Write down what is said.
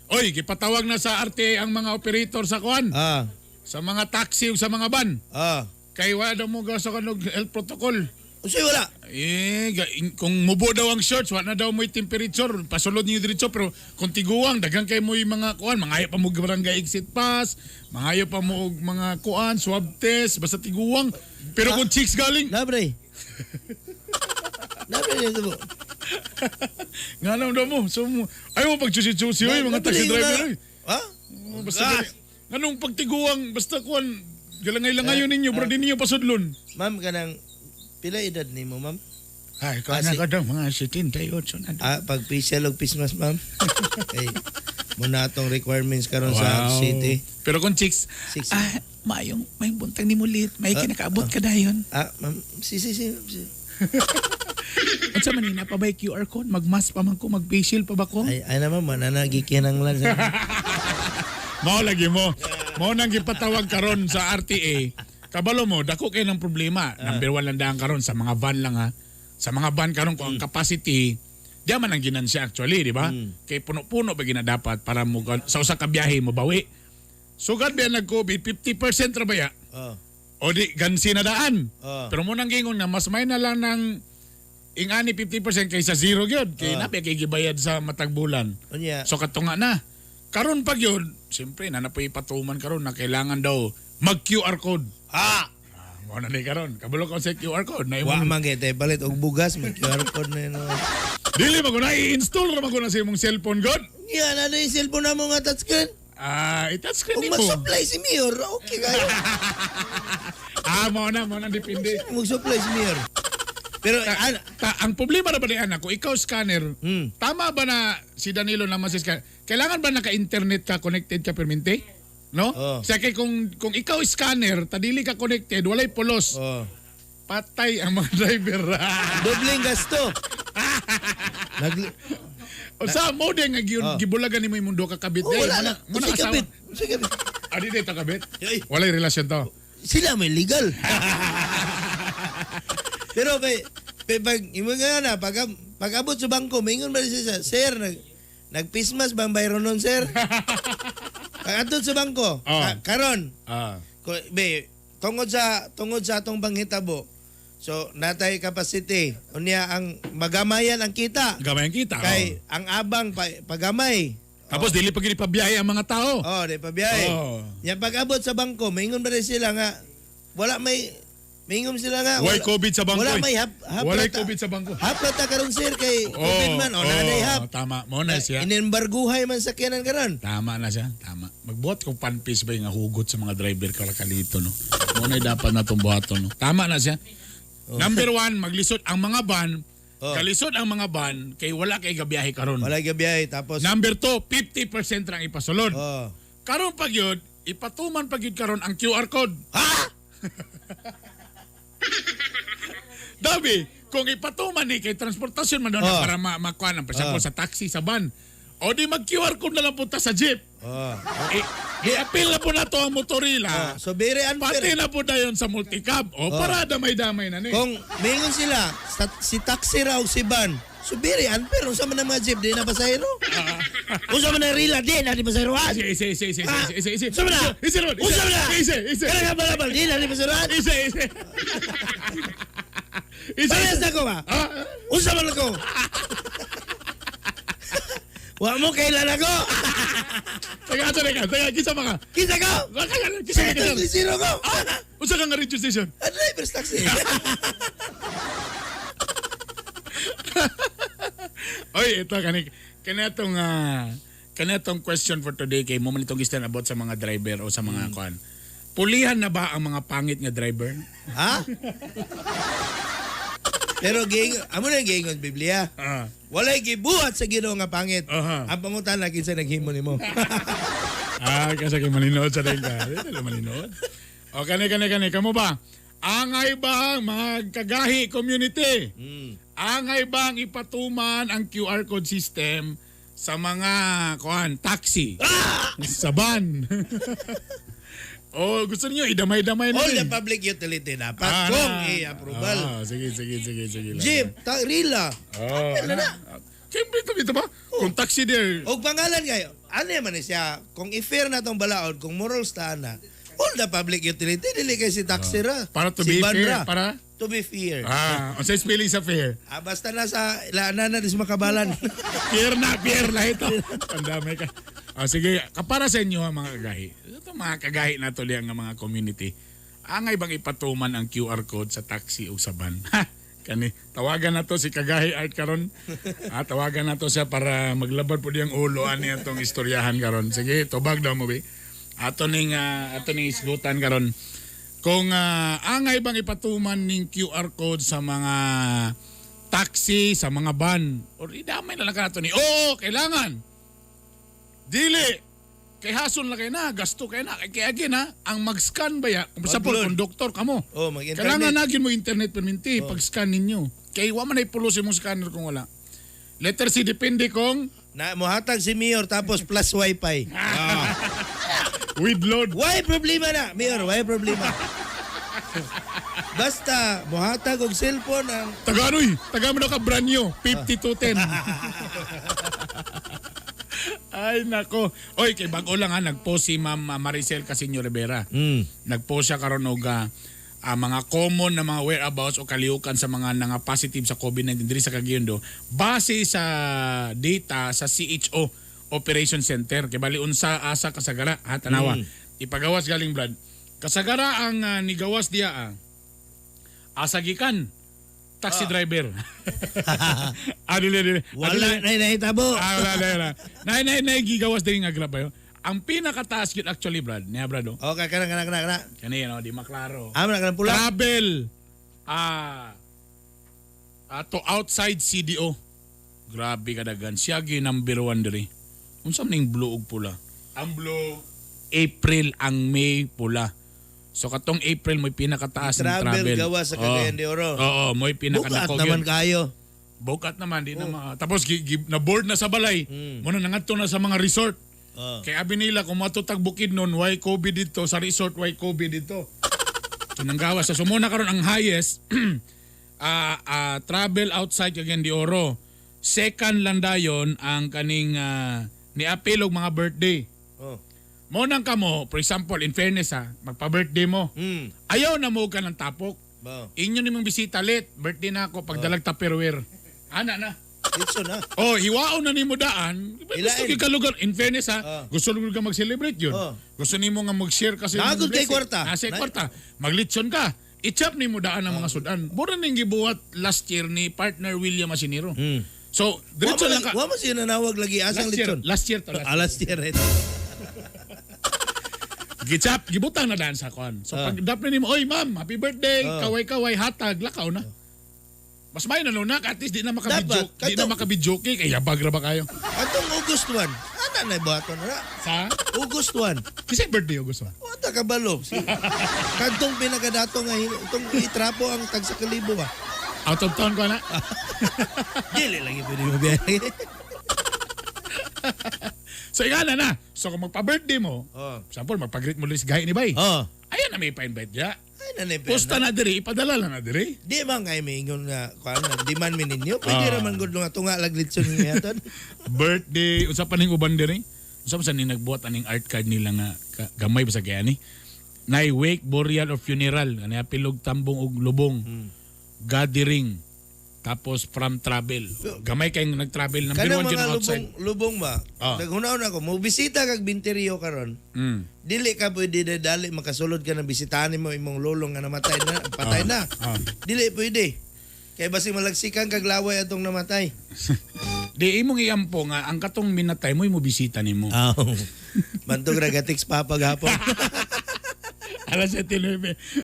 Oy, gipatawag na sa RTA ang mga operator sa kuan, sa mga taxi ug sa mga van. Kay wala daw mo gawa sa kanog health protocol. Unsay wala? Eh, kung mubo daw ang shorts, wala na daw mo'y temperature, pasulod niyo diretso, pero kung tiguang, daghan kay mo'y mga kuan, mangayo pa mo og barangay exit pass, mangayo pa mo og mga kuan, swab test, basta tiguang. Pero kung chicks galing, Na bre. Na bre dito mo. nga naman daw mo, so, ayaw mo pag-chusi-chusi, oy, mga taxi driver, oy. Ha? Oh, basta gani. Anong pagtiguang, basta kuan, galangay-langayon ninyo, pero di ninyo pasudlon. Ma'am, kanang pila edad nimo, ma'am? Ay, kuan na ka daw, mga 78 na. Ah, pag facial og face mask, ma'am. Okay. Muna atong requirements karon sa city. Pero kung chicks, Six. ah, mayong buntag ni mulit, may kinakaabot ka dayon. Ah, ma'am, si si si. si. Unsa man ni pa ba yung QR code? Magmask pa man ko, mag-face shield pa ba ko? Ay, ay naman, mananagikinanglan sa. Mao lagi mo. Mao nang gipatawag karon sa RTA. Kabalo mo, dako kay ng problema. Number one lang daan karon sa mga van lang ha. Sa mga van karon kung ang capacity, di man ang ginansya actually, di ba? Kay puno-puno ba ginadapat para mo sa usa ka biyahe mo bawi. Sugad biya nag-COVID, 50% ra ba ya? Oh. O di gansi na daan. Oh. Pero mo nang gingon nga mas may na lang ng ingani 50% kaysa zero gyud kay napi kay gibayad sa matag bulan. Unya. So katunga na. Karon pag yun, siyempre na napoy patuman karon na kailangan daw mag QR code. Ha! Ah, mo na ni karon. Kabalo ka sa QR code na Wa imong man kay tay palit og bugas, mag QR code na yun. Oh. Dili man ko na i-install ra man ko na sa imong cellphone god. Yan, ano yung cellphone na mo nga touchscreen? Ah, i-touchscreen Kung nimo. mag-supply si Mayor, okay kayo. Ah, mo na depende. Mag-supply si Mayor. Pero, ano, Ang problema na ba ni anak, kung ikaw scanner, tama ba na si Danilo naman si scanner? Kailangan ba naka-internet ka, connected ka permente? No? Oo. Sa kay kung ikaw scanner, tadili ka connected, walay pulos. Oh. Patay ang mga driver. Dobleng gasto. Nag O sa mo din nga gibulagan nimo imong duha ka kabit. Oh, Day, wala na. mo na Unsay asawa. kabit? Unsay kabit? Ah, di dito kabit. Ay. Walay relasyon to. Sila may legal. Pero kay pag imo nga na pag abot sa bangko, maingon ba siya, "Sir, nagpismas bang bayron nun, sir?" Pag adto sa bangko, Oh. karon, be, tungod sa atong panghitabo. So, natay capacity. Unya ang magamayan ang kita. Gamayan kita. Kay oh. ang abang pa, pagamay. Tapos dili pa gid pabiyahe ang mga tao. Oh, di pa biyahe. Oh. Yan pag-abot sa bangko, maingon ba rin sila nga wala may maingon sila nga Walay COVID sa bangko. Wala eh. may hap, hap Walay COVID sa bangko. Hap ta karon, sir, kay COVID man o nanay hap. Tama mo na siya. Inembarguhay man sa sakyanan karon. Tama na siya, tama. Magbuhat kong panpiece ba yung hugot sa mga driver kalakalito, no? Mo na dapat na itong buhaton, no? Tama na siya. Number one, maglisod ang mga van. Oh. Kalisod ang mga van, kay wala kay gabiyahe karon. Wala gabiyahe tapos Number two, 50% rang ipasulod. Oh. Karon pag yun, ipatuman pag yun karon ang QR code. Ha? Dabi, kung ipatuman ni kay transportasyon man doon na Oh. para makuha ng, for example, Oh. sa taxi, sa van. O di mag QR code na lang punta sa jeep. Oh. I-appeal na po na to ang motorila. Oh, so very Pati unfair. na po dayon sa multicab. O para damay-damay na ni. Kung maingon sila sa, si taxi raw si van. So very unfair unsa man ang mga jeep di na pasahero? Unsa man ang rila di na di pasahero? Isi, isi, isi, isi, Ah! isi, isi, isi. Unsa man na? Isi, isi, Unsa man na? isi, isi. Kanang balabal di na di pasahero? Isi, isi. Isi, Parehas isi. na ko ba? Ah, Unsa man ako? Wa mo kailan ako? Taga, asa na ka? Taga, kisa mga. Kinsa ko? Kisa ka, kisa. Zero ko. Ah, unsa ka nga radio station? A driver's taxi. Oy, ito kani kanatong kanatong question for today kay mo man itong gistan about sa mga driver o sa mga kuan. Pulihan na ba ang mga pangit nga driver? Ha? Pero ging, amo na giingon Biblia. Walay gibuhat sa Ginoo nga pangit. Aha. Ang pangutana kinsa naghimo nimo. Ah, kasi kay malinood sa ka. Dili na malinood. O kani kani kani kamo ba? Angay ba ang mga kagahi community? Angay ba ang ipatuman ang QR code system sa mga kuan taxi? Sa van. Oh, gusto niyo idamay-damay na. All eh. the public utility dapat Ah, kung na. i-approval. Ah, sige, sige, sige, sige. lang. Jeep, rila. Oh, Ano na? Siyempre, ito, ito ba? Kung taxi there. Og pangalan kayo. Ano man ni siya, kung i-fair na tong balaod, kung moral sta na, all the public utility, dili kay si taxi ra. Para to si be van fair, ra. para To be fair. Ah, unsay spelling sa fair? Ah, basta na sa laan na dis makabalan. Fair na, fair na ito. Pandamay ka. Ah, sige, kapara sa inyo ha, mga kagahi. Ito mga kagahi na to nga mga community. Angay bang ipatuman ang QR code sa taxi o sa van? Ha, kani tawagan na to si Kagahi Art karon. Ah, tawagan na to siya para maglabad po diyang ulo ani atong istoryahan karon. Sige, tubag daw mo bi. Ato ning isgutan karon. Kung angay bang ipatuman ning QR code sa mga taxi, sa mga van, or idamay na lang ka nato ni, oo, kailangan. Dili. Kay hason lang kay na, gasto kay na. Kay again ha, ang mag-scan ba ya, kung sa Mag-load. konduktor ka mo. Oh, mag-internet. Kailangan na gyud mo internet perminti pag-scan ninyo. Kay wa man ay pulos imong scanner kung wala. Letter C, depende kung Na mohatag si Mayor tapos plus wifi. With load. Why problema na? Mayor, why problema? Basta mohatag og cellphone ang Taga anoy, taga mo na ka brand new, 5210. Ay nako. Oy, kay bago lang ha, nagpost si Ma'am Maricel Casino Rivera. Nagpost siya karon og mga common na mga whereabouts o kalihukan sa mga nanga positive sa COVID-19 diri sa Cagayan do base sa data sa CHO Operation Center. Kay bali unsa asa kasagara ha, tanawa. Ipagawas galing blood. Kasagara ang nigawas diya asa gikan taxi driver. Ah, dili, dili. Ah, Wala dili. na nahitabo. Ah, wala, wala, wala. Nay, nay, nay, gigawas din nga grab ayo. Ang pinakataas yun actually, Brad. Niya, Brad, oh. Okay, kana kana kana kana. Kani, no, di maklaro. Amo na kanang pula. Travel to outside CDO. Grabe kadagan. Siya gyud number one diri. Unsa man ning blue ug pula? Ang blue April, ang May pula. So katong April mo'y pinakataas ng Travel travel. gawa sa Cagayan de Oro. Oo, mo'y Bukat pinakanako naman gyud. kayo. Bukat naman di na tapos na board na sa balay. Muna nangadto na sa mga resort. Oh. Kay abi nila kung matutag bukid nun, why COVID dito sa resort, why COVID dito. So nanggawa sa sumuna karon ang highest travel outside Cagayan de Oro. Second lang dayon ang kaning ni-appeal og mga birthday. Oh. Mo nang kamo, for example, in fairness ha, magpa-birthday mo. Ayaw na mo ka ng tapok. Ba. Inyo nimong bisita lit, birthday na ako pagdalag Tupperware. Ana na. Litson ha. Oh, hiwaon na nimo daan. Gusto Ilain. gyud ka lugar. In fairness ha, gusto nimo ka mag-celebrate yun. Gusto nimo nga mag-share kasi Naagod kay kwarta. Nasa kwarta. Maglitson ka. I-chop nimo daan ang mga sudan. Mura ning gibuhat last year ni partner William Asinero. So, diretso lang ka. Wa mo siya nanawag lagi asang Last year, litson. last year to last. Ah, last year. Right? Gichap, gibutang na daan sa kwan. So pag dap na nimo, oy ma'am, happy birthday, kaway-kaway, hatag, lakaw na. Mas may na lunak, at least di na makabidyo, Dapat, di na makabidyoke, kay yabag ra ba kayo? Atong August 1. Ana na buhaton na. Sa? August 1. Kasi birthday August 1. Wala ka kabalo. Kadtong pinakadato nga itong itrapo ang tag sa kalibo ba. Out of town ko na. Dili lagi pwede mo biyahe. So ingana na. So kung magpa-birthday mo, example, magpa-greet mo sa gahi ni Bay. Ayan na may pa-invite niya. Ay na na Posta na diri, ipadala lang na diri. Di man kay maingon nga kuan nagdemand mi ninyo. Pwede ra man gud nga tunga lag litson nga aton. Birthday, unsa pa ning uban diri? Unsa pa sa ning nagbuhat aning art card nila nga gamay ba sa kaya ni? Nay wake, burial or funeral, ani pilog tambong og lubong. Gathering. Tapos from travel. Gamay kay nag-travel number Kanang one mga dyan outside. lubong lubong ba? Naghunaon ako, mo bisita kag Binteryo karon. Dili ka pwede dali makasulod ka ng bisitahan mo imong lolong nga namatay na, patay na. Dili pwede. Kay basi malagsikan kag laway atong namatay. Di imong iampo nga ang katong minatay mo imo bisita nimo. Oh. Bantog ra gatiks pa paghapon. Alas 7:09.